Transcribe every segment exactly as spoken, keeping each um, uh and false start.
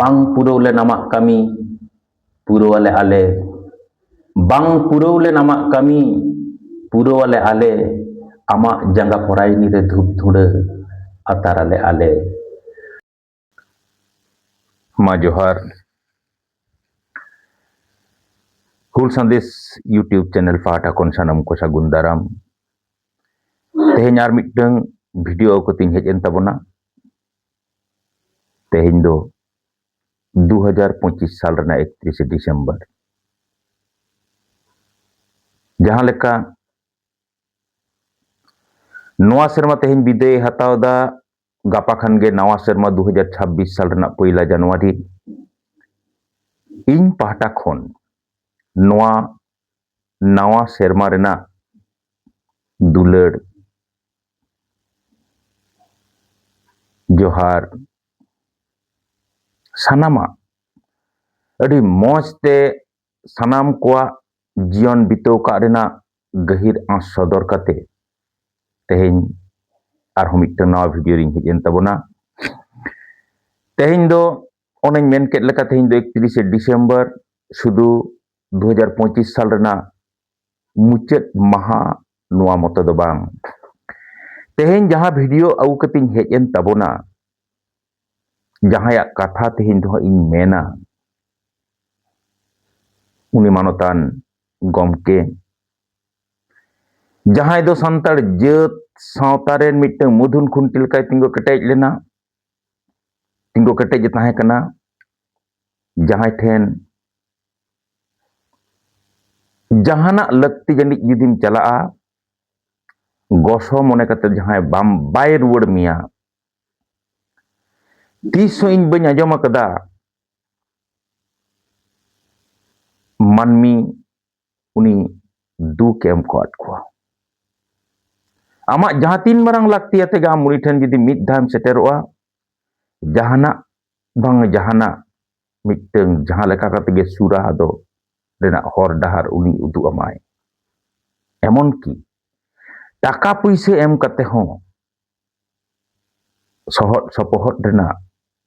ᱵᱟᱝ ᱯᱩᱨᱟᱹᱣ ᱞᱮᱱ ᱟᱢᱟᱜ ᱠᱟᱹᱢᱤ, ᱯᱩᱨᱟᱹᱣᱟᱞᱮ ᱟᱞᱮ᱾ ᱵᱟᱝ ᱯᱩᱨᱟᱹᱣ ᱞᱮᱱ ᱟᱢᱟᱜ ᱠᱟᱹᱢᱤ, ᱯᱩᱨᱟᱹᱣᱟᱞᱮ ᱟᱞᱮ᱾ ᱟᱢᱟᱜ ᱡᱟᱸᱜᱟ ᱯᱚᱨᱟᱭᱱᱤ ᱨᱮ ᱫᱷᱩᱯ ᱫᱷᱩᱲᱟᱹ ᱟᱛᱟᱨᱟᱞᱮ ᱟᱞᱮ᱾ ᱢᱟ ᱡᱚᱦᱟᱨ᱾ ᱦᱩᱞ ᱥᱟᱸᱫᱮᱥ YouTube channel ᱯᱟᱦᱴᱟ ᱠᱷᱚᱱ ᱥᱟᱱᱟᱢ ᱠᱚ ᱥᱟᱹᱜᱩᱱ ᱫᱟᱨᱟᱢ᱾ ᱛᱮᱦᱮᱧ ᱟᱨ ᱢᱤᱫᱴᱟᱝ video ᱟᱹᱜᱩ ᱠᱟᱛᱮᱧ ᱦᱮᱡ ᱮᱱ ᱛᱟᱵᱚᱱᱟ᱾ ᱛᱮᱦᱮᱧ ᱫᱚ ᱫᱩ ᱦᱟᱡᱟᱨ ᱯᱚᱸᱪᱤᱥ ᱥᱟᱞ ᱨᱮᱱᱟᱜ ᱮᱠᱛᱨᱤᱥᱮ ᱰᱤᱥᱮᱢᱵᱚᱨ᱾ ᱡᱟᱦᱟᱸ ᱞᱮᱠᱟ ᱱᱚᱣᱟ ᱥᱮᱨᱢᱟ ᱛᱮᱦᱮᱧ ᱵᱤᱫᱟᱹᱭ ᱦᱟᱛᱟᱣ ᱮᱫᱟ, ᱜᱟᱯᱟ ᱠᱷᱟᱱ ᱜᱮ ᱱᱟᱣᱟ ᱥᱮᱨᱢᱟ ᱫᱩ ᱦᱟᱡᱟᱨ ᱪᱷᱟᱵᱵᱤᱥ ᱥᱟᱞ ᱨᱮᱱᱟᱜ ᱯᱚᱭᱞᱟ ᱡᱟᱱᱩᱣᱟᱨᱤ᱾ ᱤᱧ ᱯᱟᱦᱴᱟ ᱠᱷᱚᱱ ᱱᱚᱣᱟ ᱱᱟᱣᱟ ᱥᱮᱨᱢᱟ ᱨᱮᱱᱟᱜ ᱫᱩᱞᱟᱹᱲ, ᱡᱚᱦᱟᱨ, ᱥᱟᱱᱟᱢᱟᱜ ᱟᱹᱰᱤ ᱢᱚᱡᱽ ᱛᱮ ᱥᱟᱱᱟᱢ ᱠᱚᱣᱟᱜ ᱡᱤᱭᱚᱱ ᱵᱤᱛᱟᱹᱣ ᱠᱟᱜ ᱨᱮᱱᱟᱜ ᱜᱟᱹᱦᱤᱨ ᱟᱸᱥ ᱥᱚᱫᱚᱨ ᱠᱟᱛᱮ ᱛᱮᱦᱮᱧ ᱟᱨᱦᱚᱸ ᱢᱤᱫᱴᱟᱝ ᱱᱟᱣᱟ video ᱨᱤᱧ ᱦᱮᱡ ᱮᱱ ᱛᱟᱵᱚᱱᱟ᱾ ᱛᱮᱦᱮᱧ ᱫᱚ ᱚᱱᱮᱧ ᱢᱮᱱ ᱠᱮᱫ ᱞᱮᱠᱟ, ᱛᱮᱦᱮᱧ ᱫᱚ ᱮᱠᱛᱨᱤᱥᱮ ᱰᱤᱥᱮᱢᱵᱚᱨ, ᱥᱩᱫᱷᱩ ᱫᱩ ᱦᱟᱡᱟᱨ ᱯᱚᱸᱪᱤᱥ ᱥᱟᱞ ᱨᱮᱱᱟᱜ ᱢᱩᱪᱟᱹᱫ ᱢᱟᱦᱟ ᱱᱚᱣᱟ ᱢᱚᱛᱚ ᱫᱚ ᱵᱟᱝ᱾ ᱛᱮᱦᱮᱧ ᱡᱟᱦᱟᱸ video ᱟᱹᱜᱩ ᱠᱟᱛᱮᱧ ᱦᱮᱡ ᱮᱱ ᱛᱟᱵᱚᱱᱟ, ᱡᱟᱦᱟᱸᱭᱟᱜ ᱠᱟᱛᱷᱟ ᱛᱮᱦᱮᱧ ᱫᱚ ᱦᱟᱸᱜ ᱤᱧ ᱢᱮᱱᱟ, ᱩᱱᱤ ᱢᱟᱱᱚᱛᱟᱱ ᱜᱚᱢᱠᱮ, ᱡᱟᱦᱟᱸᱭ ᱫᱚ ᱥᱟᱱᱛᱟᱲ ᱡᱟᱹᱛ ᱥᱟᱶᱛᱟ ᱨᱮᱱ ᱢᱤᱫᱴᱟᱝ ᱢᱩᱫᱷᱩᱱ ᱠᱷᱩᱱᱴᱤ ᱞᱮᱠᱟᱭ ᱛᱤᱸᱜᱩ ᱠᱮᱴᱮᱡ ᱞᱮᱱᱟ, ᱛᱤᱸᱜᱩ ᱠᱮᱴᱮᱡ ᱮ ᱛᱟᱦᱮᱸ ᱠᱟᱱᱟ, ᱡᱟᱦᱟᱸᱭ ᱴᱷᱮᱱ ᱡᱟᱦᱟᱱᱟᱜ ᱞᱟᱹᱠᱛᱤ ᱡᱟᱹᱱᱤᱡ ᱡᱩᱫᱤᱢ ᱪᱟᱞᱟᱜᱼᱟ, ᱜᱚᱥᱚ ᱢᱚᱱᱮ ᱠᱟᱛᱮ ᱡᱟᱦᱟᱸᱭ ᱵᱟᱢ, ᱵᱟᱭ ᱨᱩᱣᱟᱹᱲ ᱢᱮᱭᱟ᱾ ᱛᱤᱥ ᱦᱚᱸ ᱤᱧ ᱵᱟᱹᱧ ᱟᱸᱡᱚᱢ ᱟᱠᱟᱫᱟ ᱢᱟᱹᱱᱢᱤ ᱩᱱᱤ ᱫᱩᱠ ᱮ ᱮᱢ ᱠᱟᱫ ᱠᱚᱣᱟ᱾ ᱟᱢᱟᱜ ᱡᱟᱦᱟᱸ ᱛᱤᱱ ᱢᱟᱨᱟᱝ ᱞᱟᱹᱠᱛᱤ ᱟᱛᱮ ᱜᱮ ᱟᱢ ᱩᱱᱤ ᱴᱷᱮᱱ ᱡᱩᱫᱤ ᱢᱤᱫ ᱫᱷᱟᱣ ᱮᱢ ᱥᱮᱴᱮᱨᱚᱜᱼᱟ, ᱡᱟᱦᱟᱱᱟᱜ ᱵᱟᱝ ᱡᱟᱦᱟᱱᱟᱜ ᱢᱤᱫᱴᱟᱝ ᱡᱟᱦᱟᱸ ᱞᱮᱠᱟ ᱠᱟᱛᱮ ᱜᱮ ᱥᱩᱨᱟᱦᱟ ᱫᱚ ᱨᱮᱱᱟᱜ ᱦᱚᱨ ᱰᱟᱦᱟᱨ ᱩᱱᱤ ᱩᱫᱩᱜ ᱟᱢᱟᱭ᱾ ᱮᱢᱚᱱ ᱠᱤ ᱴᱟᱠᱟ ᱯᱩᱭᱥᱟᱹ ᱮᱢ ᱠᱟᱛᱮ ᱦᱚᱸ ᱥᱚᱦᱚᱫ ᱥᱚᱯᱚᱦᱚᱫ ᱨᱮᱱᱟᱜ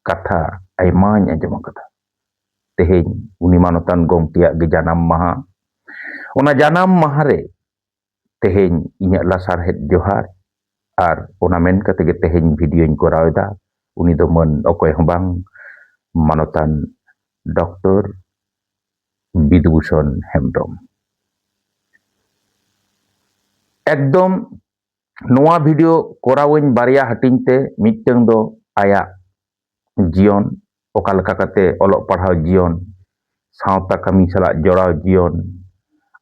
ᱠᱟᱛᱷᱟ ᱟᱭᱢᱟᱧ ᱟᱸᱡᱚᱢ ᱟᱠᱟᱫᱟ᱾ ᱛᱮᱦᱮᱧ ᱩᱱᱤ ᱢᱟᱱᱚᱛᱟᱱ ᱜᱚᱢᱠᱮᱭᱟᱜ ᱜᱮ ᱡᱟᱱᱟᱢ ᱢᱟᱦᱟ᱾ ᱚᱱᱟ ᱡᱟᱱᱟᱢ ᱢᱟᱦᱟ ᱨᱮ ᱛᱮᱦᱮᱧ ᱤᱧᱟᱹᱜ ᱞᱟᱥᱟᱲᱦᱮᱫ ᱡᱚᱦᱟᱨ, ᱟᱨ ᱚᱱᱟ ᱢᱮᱱ ᱠᱟᱛᱮ ᱜᱮ ᱛᱮᱦᱮᱧ ᱵᱷᱤᱰᱤᱭᱳᱧ ᱠᱚᱨᱟᱣ ᱮᱫᱟ᱾ ᱩᱱᱤ ᱫᱚ ᱢᱟᱹᱱ ᱚᱠᱚᱭ ᱦᱚᱸ ᱵᱟᱝ, ᱢᱟᱱᱚᱛᱟᱱ ᱰᱚᱠᱴᱚᱨ ᱵᱤᱫᱩᱵᱷᱩᱥᱚᱱ ᱦᱮᱢᱵᱨᱚᱢ᱾ ᱮᱠᱫᱚᱢ ᱱᱚᱣᱟ ᱵᱷᱤᱰᱤᱭᱳ ᱠᱚᱨᱟᱣᱟᱹᱧ ᱵᱟᱨᱭᱟ ᱦᱟᱹᱴᱤᱧ ᱛᱮ, ᱢᱤᱫᱴᱟᱝ ᱫᱚ ᱟᱭᱟᱜ ᱡᱤᱭᱚᱱ, ᱚᱠᱟ ᱞᱮᱠᱟ ᱠᱟᱛᱮ ᱚᱞᱚᱜ ᱯᱟᱲᱦᱟᱣ ᱡᱤᱭᱚᱱ, ᱥᱟᱶᱛᱟ ᱠᱟᱹᱢᱤ ᱥᱟᱞᱟᱜ ᱡᱚᱲᱟᱣ ᱡᱤᱭᱚᱱ,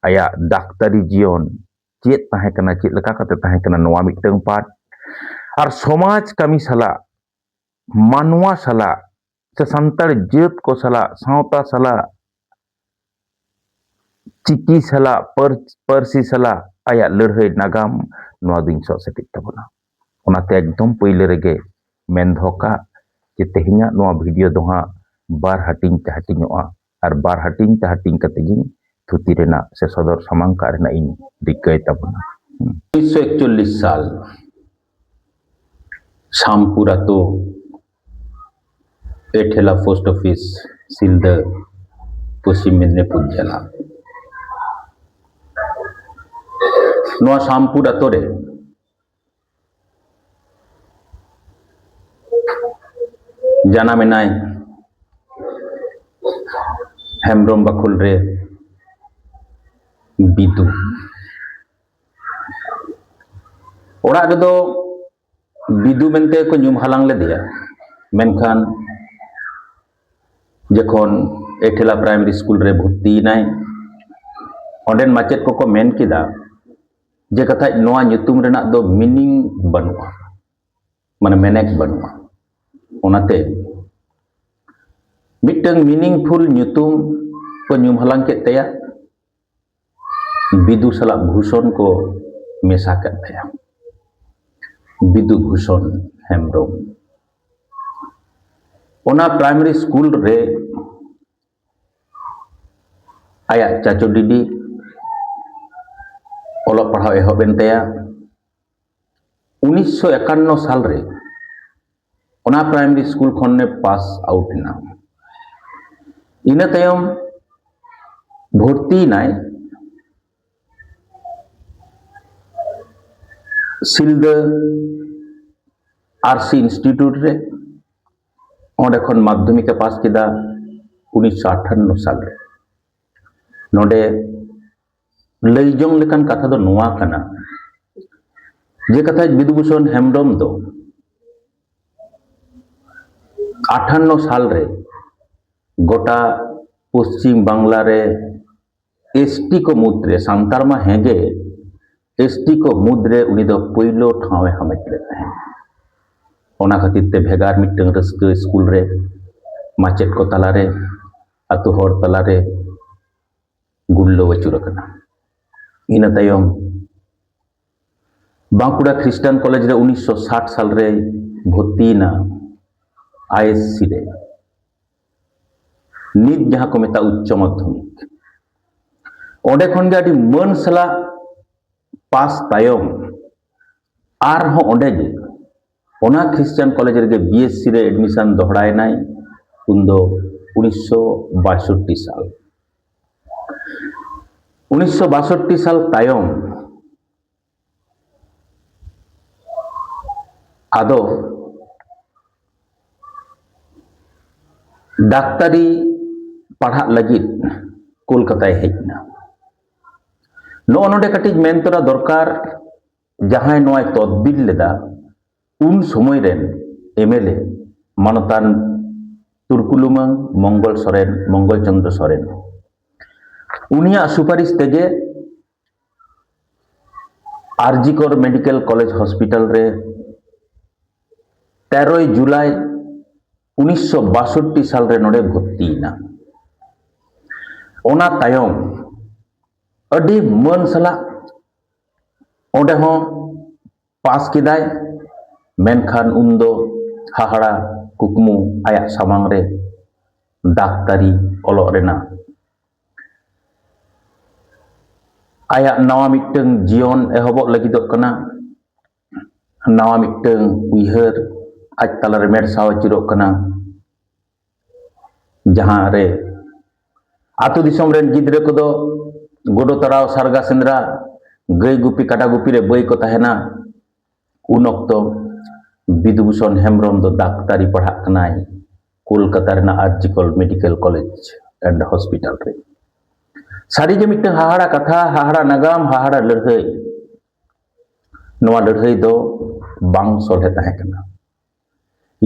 ᱟᱭᱟᱜ ᱰᱟᱠᱛᱟᱨᱤ ᱡᱤᱭᱚᱱ ᱪᱮᱫ ᱛᱟᱦᱮᱸ ᱠᱟᱱᱟ, ᱪᱮᱫ ᱞᱮᱠᱟ ᱠᱟᱛᱮ ᱛᱟᱦᱮᱸ ᱠᱟᱱᱟ, ᱱᱚᱣᱟ ᱢᱤᱫᱴᱟᱝ ᱯᱟᱴ᱾ ᱟᱨ ᱥᱚᱢᱟᱡᱽ ᱠᱟᱹᱢᱤ ᱥᱟᱞᱟᱜ, ᱢᱟᱱᱣᱟ ᱥᱟᱞᱟᱜ, ᱥᱮ ᱥᱟᱱᱛᱟᱲ ᱡᱟᱹᱛ ᱠᱚ ᱥᱟᱞᱟᱜ, ᱥᱟᱶᱛᱟ ᱥᱟᱞᱟᱜ, ᱪᱤᱠᱤ ᱥᱟᱞᱟᱜ, ᱯᱟᱹᱨ-, ᱯᱟᱹᱨᱥᱤ ᱥᱟᱞᱟᱜ ᱟᱭᱟᱜ ᱞᱟᱹᱲᱦᱟᱹᱭ ᱱᱟᱜᱟᱢ, ᱱᱚᱣᱟ ᱫᱩᱧ ᱥᱚᱜ ᱥᱮᱴᱮᱡ ᱛᱟᱵᱚᱱᱟ᱾ ᱚᱱᱟᱛᱮ ᱮᱠᱫᱚᱢ ᱯᱳᱭᱞᱳ ᱨᱮᱜᱮ ᱢᱮᱱ ᱫᱚᱦᱚ ᱠᱟᱜ ᱡᱮ ᱛᱮᱦᱮᱧᱟᱜ ᱱᱚᱣᱟ ᱵᱷᱤᱰᱤᱭᱳ ᱫᱚ ᱦᱟᱸᱜ ᱵᱟᱨ ᱦᱟᱹᱴᱤᱧ ᱛᱮ ᱦᱟᱹᱴᱤᱧᱚᱜᱼᱟ, ᱟᱨ ᱵᱟᱨ ᱦᱟᱹᱴᱤᱧ ᱛᱮ ᱦᱟᱹᱴᱤᱧ ᱠᱟᱛᱮ ᱜᱤᱧ ᱛᱷᱩᱛᱤ ᱨᱮᱱᱟᱜ ᱥᱮ ᱥᱚᱫᱚᱨ ᱥᱟᱢᱟᱝ ᱠᱟᱜ ᱨᱮᱱᱟᱜ ᱤᱧ ᱨᱤᱠᱟᱹᱭ ᱛᱟᱵᱚᱱᱟ᱾ ᱦᱩᱸ᱾ ᱩᱱᱤᱥᱥᱚ ᱮᱠᱪᱚᱞᱞᱤᱥ ᱥᱟᱞ, ᱥᱟᱢᱯᱩᱨ ᱟᱛᱳ, ᱮᱴᱷᱮᱞᱟ ᱯᱳᱥᱴ ᱚᱯᱷᱤᱥ, ᱥᱤᱞᱫᱟᱹ, ᱯᱚᱥᱪᱤᱢ ᱢᱮᱫᱽᱱᱤᱯᱩᱨ ᱡᱮᱞᱟ᱾ ᱱᱚᱣᱟ ᱥᱟᱢᱯᱩᱨ ᱟᱛᱳ ᱨᱮ ᱡᱟᱱᱟᱢ ᱮᱱᱟᱭ ᱦᱮᱢᱵᱨᱚᱢ ᱵᱟᱠᱷᱳᱞ ᱨᱮ ᱵᱤᱫᱩ᱾ ᱚᱲᱟᱜ ᱨᱮᱫᱚ ᱵᱤᱫᱩ ᱢᱮᱱᱛᱮ ᱠᱚ ᱧᱩᱢ ᱦᱟᱞᱟᱝ ᱞᱮᱫᱮᱭᱟ, ᱢᱮᱱᱠᱷᱟᱱ ᱡᱚᱠᱷᱚᱱ ᱮᱴᱷᱮᱞᱟ ᱯᱨᱟᱭᱢᱟᱨᱤ ᱥᱠᱩᱞ ᱨᱮ ᱵᱷᱚᱨᱛᱤᱭᱮᱱᱟᱭ, ᱚᱸᱰᱮᱱ ᱢᱟᱪᱮᱫ ᱠᱚᱠᱚ ᱢᱮᱱ ᱠᱮᱫᱟ ᱡᱮ ᱠᱟᱛᱷᱟᱡ ᱱᱚᱣᱟ ᱧᱩᱛᱩᱢ ᱨᱮᱱᱟᱜ ᱫᱚ ᱢᱤᱱᱤᱝ ᱵᱟᱹᱱᱩᱜᱼᱟ, ᱢᱟᱱᱮ ᱢᱮᱱᱮᱠ ᱵᱟᱹᱱᱩᱜᱼᱟ᱾ ᱚᱱᱟᱛᱮ ᱢᱤᱫᱴᱟᱝ ᱢᱤᱱᱤᱝᱯᱷᱩᱞ ᱧᱩᱛᱩᱢ ᱠᱚ ᱧᱩᱢ ᱦᱟᱞᱟᱝ ᱠᱮᱫ ᱛᱟᱭᱟ, ᱵᱤᱫᱩ ᱥᱟᱞᱟᱜ ᱵᱷᱩᱥᱚᱱ ᱠᱚ ᱢᱮᱥᱟ ᱠᱮᱫ ᱛᱟᱭᱟ, ᱵᱤᱫᱩ ᱵᱷᱩᱥᱚᱱ ᱦᱮᱢᱵᱨᱚᱢ᱾ ᱚᱱᱟ ᱯᱨᱟᱭᱢᱟᱨᱤ ᱥᱠᱩᱞ ᱨᱮ ᱟᱭᱟᱜ ᱪᱟᱪᱳ ᱰᱤᱰᱤ ᱚᱞᱚᱜ ᱯᱟᱲᱦᱟᱣ ᱮᱦᱚᱵ ᱮᱱ ᱛᱟᱭᱟ᱾ ᱩᱱᱤᱥᱥᱚ ᱮᱠᱟᱱᱱᱚ ᱥᱟᱞ ᱨᱮ ᱚᱱᱟ ᱯᱨᱟᱭᱢᱟᱨᱤ ᱥᱠᱩᱞ ᱠᱷᱚᱱᱮ ᱯᱟᱥ ᱟᱣᱩᱴ ᱮᱱᱟ᱾ ᱤᱱᱟᱹ ᱛᱟᱭᱚᱢ ᱵᱷᱚᱨᱛᱤᱭᱮᱱᱟᱭ ᱥᱤᱞᱫᱟᱹ ᱟᱨᱥᱤ ᱤᱱᱥᱴᱤᱴᱤᱭᱩᱴ ᱨᱮ᱾ ᱚᱸᱰᱮ ᱠᱷᱚᱱ ᱢᱟᱫᱽᱫᱷᱚᱢᱤᱠ ᱮ ᱯᱟᱥ ᱠᱮᱫᱟ ᱩᱱᱤᱥᱥᱚ ᱟᱴᱷᱟᱱᱱᱚ ᱥᱟᱞ ᱨᱮ᱾ ᱱᱚᱰᱮ ᱞᱟᱹᱭ ᱡᱚᱝ ᱞᱮᱠᱟᱱ ᱠᱟᱛᱷᱟ ᱫᱚ ᱱᱚᱣᱟ ᱠᱟᱱᱟ ᱡᱮ ᱠᱟᱛᱷᱟ ᱵᱤᱫᱩᱵᱷᱩᱥᱚᱱ ᱦᱮᱢᱵᱨᱚᱢ ᱫᱚ ᱟᱴᱷᱟᱱᱱᱚ ᱥᱟᱞ ᱨᱮ ᱜᱚᱴᱟ ᱯᱚᱥᱪᱤᱢ ᱵᱟᱝᱞᱟ ᱨᱮ ᱮᱥᱴᱤ ᱠᱚ ᱢᱩᱫᱽᱨᱮ, ᱥᱟᱱᱛᱟᱲ ᱢᱟ ᱦᱮᱸᱜᱮ, ᱮᱥᱴᱤ ᱠᱚ ᱢᱩᱫᱽᱨᱮ ᱩᱱᱤ ᱫᱚ ᱯᱳᱭᱞᱳ ᱴᱷᱟᱶ ᱮ ᱦᱟᱢᱮᱴ ᱞᱮᱫ ᱛᱟᱦᱮᱸᱫ᱾ ᱚᱱᱟ ᱠᱷᱟᱹᱛᱤᱨ ᱛᱮ ᱵᱷᱮᱜᱟᱨ ᱢᱤᱫᱴᱟᱝ ᱨᱟᱹᱥᱠᱟᱹ ᱥᱠᱩᱞ ᱨᱮ ᱢᱟᱪᱮᱫ ᱠᱚ ᱛᱟᱞᱟᱨᱮ, ᱟᱹᱛᱩ ᱦᱚᱲ ᱛᱟᱞᱟᱨᱮ ᱜᱩᱨᱞᱟᱹᱣ ᱟᱹᱪᱩᱨ ᱟᱠᱟᱱᱟ᱾ ᱤᱱᱟᱹ ᱛᱟᱭᱚᱢ ᱵᱟᱸᱠᱩᱲᱟ ᱠᱷᱨᱤᱥᱴᱟᱱ ᱠᱚᱞᱮᱡᱽ ᱨᱮ ᱩᱱᱤᱥᱥᱚ ᱥᱟᱴ ᱥᱟᱞ ᱨᱮᱭ ᱵᱷᱚᱨᱛᱤᱭᱮᱱᱟ ᱟᱭᱮᱥᱥᱤ ᱨᱮ, ᱱᱤᱛ ᱡᱟᱦᱟᱸ ᱠᱚ ᱢᱮᱛᱟᱜ ᱩᱪᱪᱚ ᱢᱟᱫᱽᱫᱷᱚᱢᱤᱠ᱾ ᱚᱸᱰᱮ ᱠᱷᱚᱱ ᱜᱮ ᱟᱹᱰᱤ ᱢᱟᱹᱱ ᱥᱟᱞᱟᱜ ᱯᱟᱥ ᱛᱟᱭᱚᱢ ᱟᱨᱦᱚᱸ ᱚᱸᱰᱮ ᱜᱮ ᱚᱱᱟ ᱠᱷᱨᱤᱥᱴᱟᱱ ᱠᱚᱞᱮᱡᱽ ᱨᱮᱜᱮ ᱵᱤᱮᱥᱥᱤ ᱨᱮ ᱮᱰᱢᱤᱥᱚᱱ ᱫᱚᱦᱲᱟᱭᱮᱱᱟᱭ, ᱩᱱᱫᱚ ᱩᱱᱤᱥᱥᱚ ᱵᱟᱥᱚᱴᱴᱤ ᱥᱟᱞ᱾ ᱩᱱᱤᱥᱥᱚ ᱵᱟᱥᱚᱴᱴᱤ ᱥᱟᱞ ᱛᱟᱭᱚᱢ ᱟᱫᱚ ᱰᱟᱠᱛᱟᱨᱤ ᱯᱟᱲᱦᱟᱜ ᱞᱟᱹᱜᱤᱫ ᱠᱳᱞᱠᱟᱛᱟᱭ ᱦᱮᱡ ᱮᱱᱟ᱾ ᱱᱚᱜᱼᱚ ᱱᱚᱰᱮ ᱠᱟᱹᱴᱤᱡ ᱢᱮᱱ ᱛᱚᱨᱟ ᱫᱚᱨᱠᱟᱨ, ᱡᱟᱦᱟᱸᱭ ᱱᱚᱣᱟᱭ ᱛᱚᱫᱵᱤᱞ ᱞᱮᱫᱟ, ᱩᱱ ᱥᱚᱢᱚᱭ ᱨᱮᱱ ᱮᱢᱮᱞᱮ ᱢᱟᱱᱚᱛᱟᱱ ᱛᱩᱲᱠᱩᱞᱩᱢᱟᱹᱝ ᱢᱚᱝᱜᱚᱞ ᱥᱚᱨᱮᱱ, ᱢᱚᱝᱜᱚᱞ ᱪᱚᱸᱫᱽᱨᱚ ᱥᱚᱨᱮᱱ, ᱩᱱᱤᱭᱟᱜ ᱥᱩᱯᱟᱨᱤᱥ ᱛᱮᱜᱮ ᱟᱨᱡᱤᱠᱚᱨ ᱢᱮᱰᱤᱠᱮᱞ ᱠᱚᱞᱮᱡᱽ ᱦᱚᱥᱯᱤᱴᱟᱞ ᱨᱮ ᱛᱮᱨᱚᱭ ᱡᱩᱞᱟᱭ ᱩᱱᱤᱥᱥᱚ ᱵᱟᱥᱚᱴᱴᱤ ᱥᱟᱞ ᱨᱮ ᱱᱚᱰᱮ ᱵᱷᱚᱨᱛᱤᱭᱮᱱᱟ᱾ ᱚᱱᱟ ᱛᱟᱭᱚᱢ ᱟᱹᱰᱤ ᱢᱟᱹᱱ ᱥᱟᱞᱟᱜ ᱚᱸᱰᱮ ᱦᱚᱸ ᱯᱟᱥ ᱠᱮᱫᱟᱭ, ᱢᱮᱱᱠᱷᱟᱱ ᱩᱱᱫᱚ ᱦᱟᱦᱟᱲᱟ ᱠᱩᱠᱢᱩ ᱟᱭᱟᱜ ᱥᱟᱢᱟᱝ ᱨᱮ ᱰᱟᱠᱛᱟᱨᱤ ᱚᱞᱚᱜ ᱨᱮᱱᱟᱜ᱾ ᱟᱭᱟᱜ ᱱᱟᱣᱟ ᱢᱤᱫᱴᱟᱝ ᱡᱤᱭᱚᱱ ᱮᱦᱚᱵᱚᱜ ᱞᱟᱹᱜᱤᱫᱚᱜ ᱠᱟᱱᱟ, ᱱᱟᱣᱟ ᱢᱤᱫᱴᱟᱝ ᱩᱭᱦᱟᱹᱨ, ᱟᱡ ᱛᱟᱞᱟᱨᱮ ᱢᱮᱫ ᱥᱟᱶ ᱟᱹᱪᱩᱨᱚᱜ ᱠᱟᱱᱟ, ᱡᱟᱦᱟᱸ ᱨᱮ ᱟᱹᱛᱩ ᱫᱤᱥᱚᱢ ᱨᱮᱱ ᱜᱤᱫᱽᱨᱟᱹ ᱠᱚᱫᱚ ᱜᱩᱰᱩ ᱛᱟᱲᱟᱣ, ᱥᱟᱨᱜᱟ ᱥᱮᱸᱫᱽᱨᱟ, ᱜᱟᱹᱭ ᱜᱩᱯᱤ, ᱠᱟᱰᱟ ᱜᱩᱯᱤ ᱨᱮ ᱵᱟᱹᱭ ᱠᱚ ᱛᱟᱦᱮᱱᱟ᱾ ᱩᱱ ᱚᱠᱛᱚ ᱵᱤᱫᱩᱵᱷᱩᱥᱚᱱ ᱦᱮᱢᱵᱨᱚᱢ ᱫᱚ ᱰᱟᱠᱛᱟᱨᱤ ᱯᱟᱲᱦᱟᱜ ᱠᱟᱱᱟᱭ ᱠᱳᱞᱠᱟᱛᱟ ᱨᱮᱱᱟᱜ ᱟᱨᱡᱤᱠᱚᱨ ᱢᱮᱰᱤᱠᱮᱞ ᱠᱚᱞᱮᱡᱽ ᱮᱱᱰ ᱦᱚᱥᱯᱤᱴᱟᱞ ᱨᱮ᱾ ᱥᱟᱹᱨᱤᱜᱮ ᱢᱤᱫᱴᱟᱝ ᱦᱟᱦᱟᱲᱟ ᱠᱟᱛᱷᱟ, ᱦᱟᱦᱟᱲᱟ ᱱᱟᱜᱟᱢ, ᱦᱟᱦᱟᱲᱟ ᱞᱟᱹᱲᱦᱟᱹᱭ᱾ ᱱᱚᱣᱟ ᱞᱟᱹᱲᱦᱟᱹᱭ ᱫᱚ ᱵᱟᱝ ᱥᱚᱞᱦᱮ ᱛᱟᱦᱮᱸ ᱠᱟᱱᱟ᱾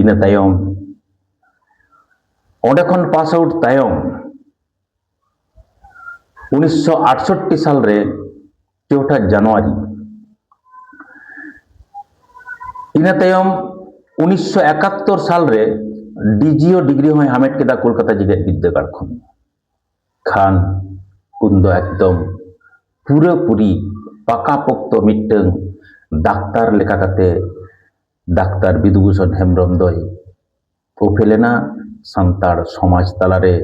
ᱤᱱᱟᱹ ᱛᱟᱭᱚᱢ, ᱚᱸᱰᱮ ᱠᱷᱚᱱ ᱯᱟᱥ ᱟᱣᱩᱴ ᱛᱟᱭᱚᱢ, ᱩᱱᱤᱥᱥᱚ ᱟᱴᱥᱚᱴᱴᱤ ᱥᱟᱞ ᱨᱮ ᱪᱳᱣᱴᱷᱟ ᱡᱟᱱᱩᱣᱟᱨᱤ, ᱤᱱᱟᱹ ᱛᱟᱭᱚᱢ ᱩᱱᱤᱥᱥᱚ ᱮᱠᱟᱛᱛᱳᱨ ᱥᱟᱞ ᱨᱮ ᱰᱤᱡᱤᱳ ᱰᱤᱜᱽᱨᱤ ᱦᱚᱸᱭ ᱦᱟᱢᱮᱴ ᱠᱮᱫᱟ ᱠᱳᱞᱠᱟᱛᱟ ᱡᱮᱜᱮᱛ ᱵᱤᱫᱽᱫᱟᱹᱜᱟᱲ ᱠᱷᱚᱱ᱾ ᱠᱷᱟᱱ ᱩᱱᱫᱚ ᱮᱠᱫᱚᱢ ᱯᱩᱨᱟᱹᱯᱩᱨᱤ ᱯᱟᱠᱟᱯᱚᱠᱛᱚ ᱢᱤᱫᱴᱟᱝ ᱰᱟᱠᱛᱟᱨ ᱞᱮᱠᱟ ᱠᱟᱛᱮ ᱰᱟᱠᱛᱟᱨ ᱵᱤᱫᱩᱵᱷᱩᱥᱚᱱ ᱦᱮᱢᱵᱨᱚᱢ ᱫᱚᱭ ᱩᱯᱮᱞ ᱮᱱᱟ ᱥᱟᱱᱛᱟᱲ ᱥᱚᱢᱟᱡᱽ ᱛᱟᱞᱟᱨᱮ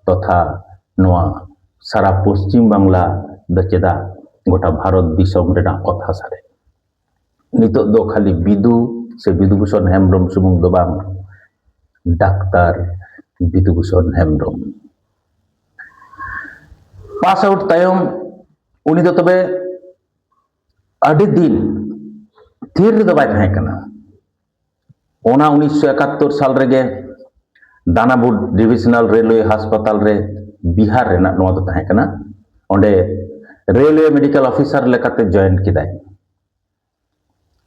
ᱛᱚᱛᱷᱟ ᱱᱚᱣᱟ ᱥᱟᱨᱟ ᱯᱚᱥᱪᱤᱢ ᱵᱟᱝᱞᱟ ᱫᱚ ᱪᱮᱫᱟᱜ ᱜᱚᱴᱟ ᱵᱷᱟᱨᱚᱛ ᱫᱤᱥᱚᱢ ᱨᱮᱱᱟᱜ ᱚᱛ ᱦᱟᱥᱟ ᱨᱮ᱾ ᱱᱤᱛᱚᱜ ᱫᱚ ᱠᱷᱟᱹᱞᱤ ᱵᱤᱫᱩ ᱥᱮ ᱵᱤᱫᱩᱵᱷᱩᱥᱚᱱ ᱦᱮᱢᱵᱨᱚᱢ ᱥᱩᱢᱩᱝ ᱫᱚ ᱵᱟᱝ, ᱰᱟᱠᱛᱟᱨ ᱵᱤᱫᱩᱵᱷᱩᱥᱚᱱ ᱦᱮᱢᱵᱨᱚᱢ᱾ ᱯᱟᱥ ᱟᱣᱩᱴ ᱛᱟᱭᱚᱢ ᱩᱱᱤ ᱫᱚ ᱛᱚᱵᱮ ᱟᱹᱰᱤ ᱫᱤᱱ ᱛᱷᱤᱨ ᱨᱮᱫᱚ ᱵᱟᱭ ᱛᱟᱦᱮᱸ ᱠᱟᱱᱟ᱾ ᱚᱱᱟ ᱩᱱᱤᱥᱥᱚ ᱮᱠᱟᱛᱛᱳᱨ ᱥᱟᱞ ᱨᱮᱜᱮ ᱫᱟᱱᱟᱯᱩᱨ ᱰᱤᱵᱷᱤᱡᱚᱱᱟᱞ ᱨᱮᱞᱣᱮ ᱦᱟᱥᱯᱟᱛᱟᱞ ᱨᱮ, ᱵᱤᱦᱟᱨ ᱨᱮᱱᱟᱜ ᱱᱚᱣᱟ ᱫᱚ ᱛᱟᱦᱮᱸ ᱠᱟᱱᱟ, ᱚᱸᱰᱮ ᱨᱮᱞᱣᱮ ᱢᱮᱰᱤᱠᱮᱞ ᱚᱯᱷᱤᱥᱟᱨ ᱞᱮᱠᱟᱛᱮ ᱡᱚᱭᱮᱱ ᱠᱮᱫᱟᱭ᱾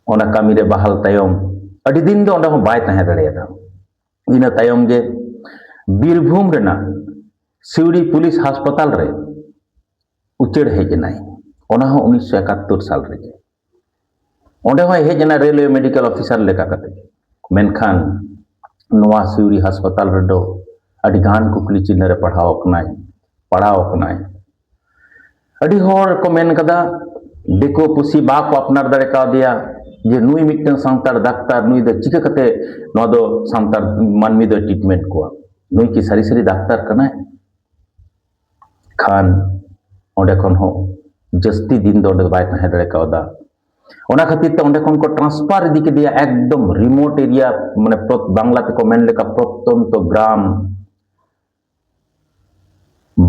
ᱚᱱᱟ ᱠᱟᱹᱢᱤ ᱨᱮ ᱵᱟᱦᱟᱞ ᱛᱟᱭᱚᱢ ᱟᱹᱰᱤ ᱫᱤᱱ ᱫᱚ ᱚᱸᱰᱮ ᱦᱚᱸ ᱵᱟᱭ ᱛᱟᱦᱮᱸ ᱫᱟᱲᱮᱭᱟᱫᱟ᱾ ᱤᱱᱟᱹ ᱛᱟᱭᱚᱢ ᱜᱮ ᱵᱤᱨᱵᱷᱩᱢ ᱨᱮᱱᱟᱜ ᱥᱤᱣᱲᱤ ᱯᱩᱞᱤᱥ ᱦᱟᱥᱯᱟᱛᱟᱞ ᱨᱮ ᱩᱪᱟᱹᱲ ᱦᱮᱡ ᱮᱱᱟᱭ, ᱚᱱᱟ ᱦᱚᱸ ᱩᱱᱤᱥᱥᱚ ᱮᱠᱟᱛᱛᱳᱨ ᱥᱟᱞ ᱨᱮᱜᱮ᱾ ᱚᱸᱰᱮ ᱦᱚᱸᱭ ᱦᱮᱡ ᱮᱱᱟ ᱨᱮᱞᱣᱮ ᱢᱮᱰᱤᱠᱮᱞ ᱚᱯᱷᱤᱥᱟᱨ ᱞᱮᱠᱟ ᱠᱟᱛᱮ᱾ ᱢᱮᱱᱠᱷᱟᱱ ᱱᱚᱣᱟ ᱥᱤᱣᱲᱤ ᱦᱟᱥᱯᱟᱛᱟᱞ ᱨᱮᱫᱚ ᱟᱹᱰᱤ ᱜᱟᱱ ᱠᱩᱠᱞᱤ ᱪᱤᱱᱦᱟᱹ ᱨᱮ ᱯᱟᱲᱦᱟᱣ ᱟᱠᱟᱱᱟᱭ, ᱯᱟᱲᱟᱣ ᱟᱠᱟᱱᱟᱭ᱾ ᱟᱹᱰᱤ ᱦᱚᱲ ᱠᱚ ᱢᱮᱱ ᱠᱟᱫᱟ, ᱫᱤᱠᱩ ᱯᱩᱥᱤ ᱵᱟᱠᱚ ᱟᱯᱱᱟᱨ ᱫᱟᱲᱮ ᱠᱟᱣᱫᱮᱭᱟ ᱡᱮ ᱱᱩᱭ ᱢᱤᱫᱴᱟᱝ ᱥᱟᱱᱛᱟᱲ ᱰᱟᱠᱛᱟᱨ, ᱱᱩᱭ ᱫᱚ ᱪᱤᱠᱟᱹ ᱠᱟᱛᱮ ᱱᱚᱣᱟ ᱫᱚ ᱥᱟᱱᱛᱟᱲ ᱢᱟᱹᱱᱢᱤ ᱫᱚᱭ ᱴᱨᱤᱴᱢᱮᱱᱴ ᱠᱚᱣᱟ, ᱱᱩᱭ ᱠᱤ ᱥᱟᱹᱨᱤ ᱥᱟᱹᱨᱤ ᱰᱟᱠᱛᱟᱨ ᱠᱟᱱᱟᱭ? ᱠᱷᱟᱱ ᱚᱸᱰᱮ ᱠᱷᱚᱱ ᱦᱚᱸ ᱡᱟᱹᱥᱛᱤ ᱫᱤᱱ ᱫᱚ ᱚᱸᱰᱮ ᱫᱚ ᱵᱟᱭ ᱛᱟᱦᱮᱸ ᱫᱟᱲᱮ ᱠᱟᱣᱫᱟ᱾ ᱚᱱᱟ ᱠᱷᱟᱹᱛᱤᱨ ᱛᱮ ᱚᱸᱰᱮ ᱠᱷᱚᱱ ᱠᱚ ᱴᱨᱟᱱᱥᱯᱷᱟᱨ ᱤᱫᱤ ᱠᱮᱫᱮᱭᱟ ᱮᱠᱫᱚᱢ ᱨᱤᱢᱳᱴ ᱮᱨᱤᱭᱟ, ᱢᱟᱱᱮ ᱯᱨᱚᱛ- ᱵᱟᱝᱞᱟ ᱛᱮᱠᱚ ᱢᱮᱱ ᱞᱮᱠᱟ ᱯᱨᱚᱛᱛᱚᱱᱛᱚ ᱜᱨᱟᱢ,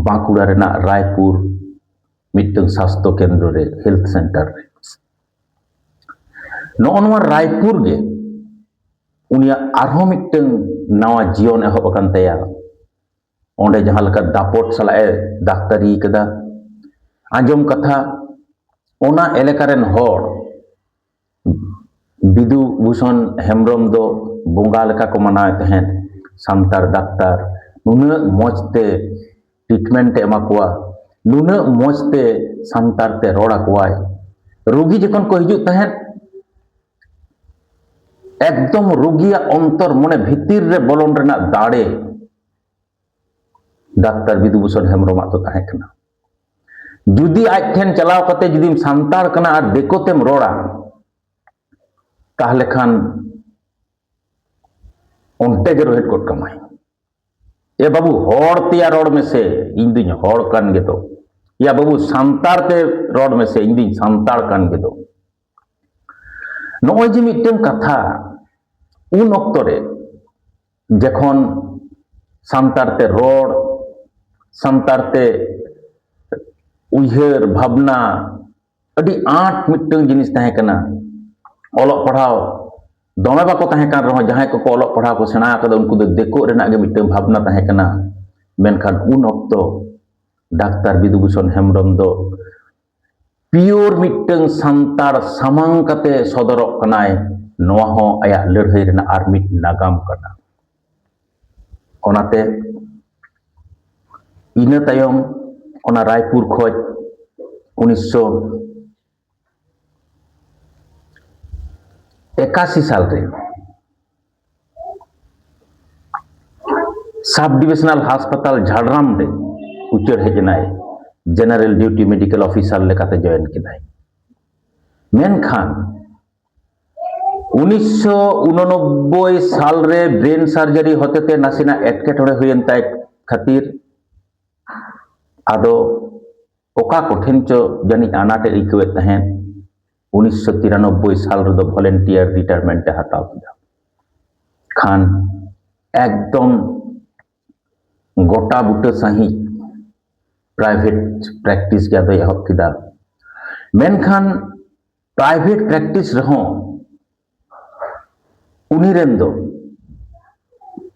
ᱵᱟᱸᱠᱩᱲᱟ ᱨᱮᱱᱟᱜ ᱨᱟᱭᱯᱩᱨ ᱢᱤᱫᱴᱟᱝ ᱥᱟᱥᱛᱷᱚ ᱠᱮᱱᱫᱨᱚ ᱨᱮ, ᱦᱮᱞᱛᱷ ᱥᱮᱱᱴᱟᱨ ᱨᱮ᱾ ᱱᱚᱜᱼᱚ ᱱᱚᱣᱟ ᱨᱟᱭᱯᱩᱨ ᱜᱮ ᱩᱱᱤᱭᱟᱜ ᱟᱨᱦᱚᱸ ᱢᱤᱫᱴᱟᱝ ᱱᱟᱣᱟ ᱡᱤᱭᱚᱱ ᱮᱦᱚᱵ ᱟᱠᱟᱱ ᱛᱟᱭᱟ᱾ ᱚᱸᱰᱮ ᱡᱟᱦᱟᱸ ᱞᱮᱠᱟ ᱫᱟᱯᱚᱴ ᱥᱟᱞᱟᱜ ᱮ ᱰᱟᱠᱛᱟᱨᱤ ᱠᱟᱫᱟ, ᱟᱸᱡᱚᱢ ᱠᱟᱛᱷᱟ, ᱚᱱᱟ ᱮᱞᱟᱠᱟ ᱨᱮᱱ ᱦᱚᱲ ᱵᱤᱫᱩ ᱵᱷᱩᱥᱚᱱ ᱦᱮᱢᱵᱨᱚᱢ ᱫᱚ ᱵᱚᱸᱜᱟ ᱞᱮᱠᱟ ᱠᱚ ᱢᱟᱱᱟᱣᱮᱫ ᱛᱟᱦᱮᱸᱫ᱾ ᱥᱟᱱᱛᱟᱲ ᱰᱟᱠᱛᱟᱨ ᱱᱩᱱᱟᱹᱜ ᱢᱚᱡᱽ ᱛᱮ ᱴᱨᱤᱴᱢᱮᱱᱴ ᱮ ᱮᱢᱟ ᱠᱚᱣᱟ, ᱱᱩᱱᱟᱹᱜ ᱢᱚᱡᱽ ᱛᱮ ᱥᱟᱱᱛᱟᱲ ᱛᱮ ᱨᱚᱲ ᱟᱠᱚᱣᱟᱭ᱾ ᱨᱩᱜᱤ ᱡᱚᱠᱷᱚᱱ ᱠᱚ ᱦᱤᱡᱩᱜ ᱛᱟᱦᱮᱸᱫ, ᱮᱠᱫᱚᱢ ᱨᱩᱜᱤᱭᱟᱜ ᱚᱱᱛᱚᱨ ᱢᱚᱱᱮ ᱵᱷᱤᱛᱤᱨ ᱨᱮ ᱵᱚᱞᱚᱱ ᱨᱮᱱᱟᱜ ᱫᱟᱲᱮ ᱰᱟᱠᱛᱟᱨ ᱵᱤᱫᱩ ᱵᱷᱩᱥᱚᱱ ᱦᱮᱢᱵᱨᱚᱢᱟᱜ ᱫᱚ ᱛᱟᱦᱮᱸ ᱠᱟᱱᱟ᱾ ᱡᱩᱫᱤ ᱟᱡ ᱴᱷᱮᱱ ᱪᱟᱞᱟᱣ ᱠᱟᱛᱮ ᱡᱩᱫᱤᱢ ᱥᱟᱱᱛᱟᱲ ᱠᱟᱱᱟ ᱟᱨ ᱫᱤᱠᱩ ᱛᱮᱢ ᱨᱚᱲᱟ, ᱛᱟᱦᱞᱮ ᱠᱷᱟᱱ ᱚᱱᱛᱮ ᱜᱮ ᱨᱚᱦᱮᱫ ᱜᱚᱫ ᱠᱟᱢᱟᱭ᱾ "ᱮ ᱵᱟᱹᱵᱩ, ᱦᱚᱲ ᱛᱮᱭᱟ ᱨᱚᱲ ᱢᱮᱥᱮ, ᱤᱧ ᱫᱩᱧ ᱦᱚᱲ ᱠᱟᱱ ᱜᱮᱫᱚ᱾ ᱮᱭᱟ ᱵᱟᱹᱵᱩ, ᱥᱟᱱᱛᱟᱲ ᱛᱮ ᱨᱚᱲ ᱢᱮᱥᱮ, ᱤᱧ ᱫᱩᱧ ᱥᱟᱱᱛᱟᱲ ᱠᱟᱱ ᱜᱮᱫᱚ᱾" ᱱᱚᱜᱼᱚᱭ ᱡᱮ ᱢᱤᱫᱴᱟᱝ ᱠᱟᱛᱷᱟ, ᱩᱱ ᱚᱠᱛᱚ ᱨᱮ ᱡᱚᱠᱷᱚᱱ ᱥᱟᱱᱛᱟᱲ ᱛᱮ ᱨᱚᱲ, ᱥᱟᱱᱛᱟᱲ ᱛᱮ ᱩᱭᱦᱟᱹᱨ ᱵᱷᱟᱵᱽᱱᱟ, ᱟᱹᱰᱤ ᱟᱸᱴ ᱢᱤᱫᱴᱟᱝ ᱡᱤᱱᱤᱥ ᱛᱟᱦᱮᱸ ᱠᱟᱱᱟ᱾ ᱚᱞᱚᱜ ᱯᱟᱲᱦᱟᱣ ᱫᱚᱢᱮ ᱵᱟᱠᱚ ᱛᱟᱦᱮᱸ ᱠᱟᱱ ᱨᱮᱦᱚᱸ, ᱡᱟᱦᱟᱸᱭ ᱠᱚᱠᱚ ᱚᱞᱚᱜ ᱯᱟᱲᱦᱟᱣ ᱠᱚ ᱥᱮᱬᱟ ᱟᱠᱟᱫᱟ, ᱩᱱᱠᱩ ᱫᱚ ᱫᱤᱠᱩ ᱨᱮᱱᱟᱜ ᱜᱮ ᱢᱤᱫᱴᱟᱝ ᱵᱷᱟᱵᱽᱱᱟ ᱛᱟᱦᱮᱸ ᱠᱟᱱᱟ᱾ ᱢᱮᱱᱠᱷᱟᱱ ᱩᱱ ᱚᱠᱛᱚ ᱰᱟᱠᱛᱟᱨ ᱵᱤᱫᱩ ᱵᱷᱩᱥᱚᱱ ᱦᱮᱢᱵᱨᱚᱢ ᱫᱚ ᱯᱤᱭᱳᱨ ᱢᱤᱫᱴᱟᱝ ᱥᱟᱱᱛᱟᱲ ᱥᱟᱢᱟᱝ ᱠᱟᱛᱮ ᱥᱚᱫᱚᱨᱚᱜ ᱠᱟᱱᱟᱭ᱾ ᱱᱚᱣᱟ ᱦᱚᱸ ᱟᱭᱟᱜ ᱞᱟᱹᱲᱦᱟᱹᱭ ᱨᱮᱱᱟᱜ ᱟᱨ ᱢᱤᱫ ᱱᱟᱜᱟᱢ ᱠᱟᱱᱟ᱾ ᱚᱱᱟᱛᱮ ᱤᱱᱟᱹ ᱛᱟᱭᱚᱢ ᱚᱱᱟ ᱨᱟᱭᱯᱩᱨ ᱠᱷᱚᱡ ᱩᱱᱤᱥᱥᱚ ᱮᱠᱟᱥᱤ ᱥᱟᱞ ᱨᱮ ᱥᱟᱵ ᱰᱤᱵᱤᱥᱚᱱᱟᱞ ᱦᱟᱥᱯᱟᱛᱟᱞ ᱡᱷᱟᱲᱜᱨᱟᱢ ᱨᱮ ᱩᱪᱟᱹᱲ ᱦᱮᱡ ᱮᱱᱟᱭ᱾ ᱡᱮᱱᱟᱨᱮᱞ ᱰᱤᱭᱩᱴᱤ ᱢᱮᱰᱤᱠᱮᱞ ᱚᱯᱷᱤᱥᱟᱨ ᱞᱮᱠᱟᱛᱮ ᱡᱚᱭᱮᱱ ᱠᱮᱫᱟᱭ᱾ ᱢᱮᱱᱠᱷᱟᱱ ᱩᱱᱤᱥᱥᱚ ᱩᱱᱚᱱᱚᱵᱵᱳᱭ ᱥᱟᱞ ᱨᱮ ᱵᱨᱮᱱ ᱥᱟᱨᱡᱟᱨᱤ ᱦᱚᱛᱮᱛᱮ ᱱᱟᱥᱮᱱᱟᱜ ᱮᱴᱠᱮᱴᱚᱬᱮ ᱦᱩᱭᱮᱱ ᱛᱟᱭ ᱠᱷᱟᱹᱛᱤᱨ, ᱟᱫᱚ ᱚᱠᱟ ᱠᱚᱴᱷᱮᱱ ᱪᱚ ᱡᱟᱹᱱᱤᱡ ᱟᱱᱟᱴ ᱮ ᱟᱹᱭᱠᱟᱹᱣᱮᱫ ᱛᱟᱦᱮᱸᱫ, ᱩᱱᱤᱥᱥᱚ ᱛᱤᱨᱟᱱᱚᱵᱵᱳᱭ ᱥᱟᱞ ᱨᱮᱫᱚ ᱵᱷᱚᱞᱮᱱᱴᱤᱭᱟᱨ ᱨᱤᱴᱟᱭᱟᱨᱢᱮᱱᱴ ᱮ ᱦᱟᱛᱟᱣ ᱠᱮᱫᱟ᱾ ᱠᱷᱟᱱ ᱮᱠᱫᱚᱢ ᱜᱚᱴᱟ ᱵᱩᱴᱟᱹ ᱥᱟᱺᱦᱤᱡ ᱯᱨᱟᱭᱵᱷᱮᱴ ᱯᱨᱮᱠᱴᱤᱥ ᱜᱮ ᱟᱫᱚᱭ ᱮᱦᱚᱵ ᱠᱮᱫᱟ᱾ ᱢᱮᱱᱠᱷᱟᱱ ᱯᱨᱟᱭᱵᱷᱮᱴ ᱯᱨᱮᱠᱴᱤᱥ ᱨᱮᱦᱚᱸ ᱩᱱᱤ ᱨᱮᱱ ᱫᱚ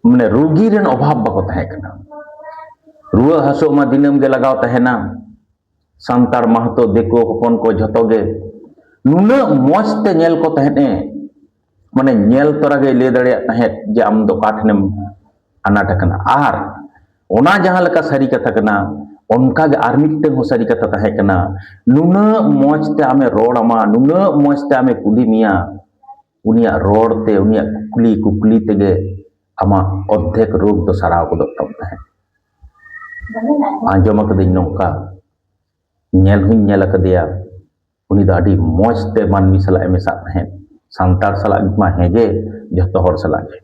ᱢᱟᱱᱮ ᱨᱩᱜᱤ ᱨᱮᱱ ᱚᱵᱷᱟᱵ ᱵᱟᱠᱚ ᱛᱟᱦᱮᱸ ᱠᱟᱱᱟ᱾ ᱨᱩᱣᱟᱹ ᱦᱟᱹᱥᱩᱜ ᱢᱟ ᱫᱤᱱᱟᱹᱢ ᱜᱮ ᱞᱟᱜᱟᱣ ᱛᱟᱦᱮᱱᱟ᱾ ᱥᱟᱱᱛᱟᱲ ᱢᱟᱦᱟᱛᱚ ᱫᱤᱠᱩ ᱦᱚᱯᱚᱱ ᱠᱚ ᱡᱷᱚᱛᱚ ᱜᱮ ᱱᱩᱱᱟᱹᱜ ᱢᱚᱡᱽ ᱛᱮ ᱧᱮᱞ ᱠᱚ ᱛᱟᱦᱮᱸᱫ ᱮ, ᱢᱟᱱᱮ ᱧᱮᱞ ᱛᱚᱨᱟ ᱜᱮᱭ ᱞᱟᱹᱭ ᱫᱟᱲᱮᱭᱟᱜ ᱛᱟᱦᱮᱸᱫ ᱡᱮ ᱟᱢ ᱫᱚ ᱚᱠᱟ ᱴᱷᱮᱱᱮᱢ ᱟᱱᱟᱴ ᱟᱠᱟᱱᱟ᱾ ᱟᱨ ᱚᱱᱟ ᱡᱟᱦᱟᱸ ᱞᱮᱠᱟ ᱥᱟᱹᱨᱤ ᱠᱟᱛᱷᱟ ᱠᱟᱱᱟ, ᱚᱱᱠᱟ ᱜᱮ ᱟᱨ ᱢᱤᱫᱴᱟᱝ ᱦᱚᱸ ᱥᱟᱹᱨᱤ ᱠᱟᱛᱷᱟ ᱛᱟᱦᱮᱸ ᱠᱟᱱᱟ᱾ ᱱᱩᱱᱟᱹᱜ ᱢᱚᱡᱽ ᱛᱮ ᱟᱢᱮ ᱨᱚᱲ ᱟᱢᱟ, ᱱᱩᱱᱟᱹᱜ ᱢᱚᱡᱽ ᱛᱮ ᱟᱢᱮ ᱠᱩᱞᱤ ᱢᱮᱭᱟ, ᱩᱱᱤᱭᱟᱜ ᱨᱚᱲ ᱛᱮ, ᱩᱱᱤᱭᱟᱜ ᱠᱩᱠᱞᱤ ᱠᱩᱠᱞᱤ ᱛᱮᱜᱮ ᱟᱢᱟᱜ ᱚᱨᱫᱷᱮᱠ ᱨᱳᱜᱽ ᱫᱚ ᱥᱟᱨᱟᱣ ᱜᱚᱫᱚᱜ ᱛᱟᱢ ᱛᱟᱦᱮᱸᱫ᱾ ᱟᱸᱡᱚᱢ ᱟᱠᱟᱫᱟᱹᱧ ᱱᱚᱝᱠᱟ, ᱧᱮᱞ ᱦᱚᱧ ᱧᱮᱞ ᱟᱠᱟᱫᱮᱭᱟ, ᱩᱱᱤ ᱫᱚ ᱟᱹᱰᱤ ᱢᱚᱡᱽ ᱛᱮ ᱢᱟᱹᱱᱢᱤ ᱥᱟᱞᱟᱜ ᱮ ᱢᱮᱥᱟᱜ ᱛᱟᱦᱮᱸᱫ᱾ ᱥᱟᱱᱛᱟᱲ ᱥᱟᱞᱟᱜ ᱢᱟ ᱦᱮᱸᱜᱮ, ᱡᱷᱚᱛᱚ ᱦᱚᱲ ᱥᱟᱞᱟᱜ ᱜᱮ᱾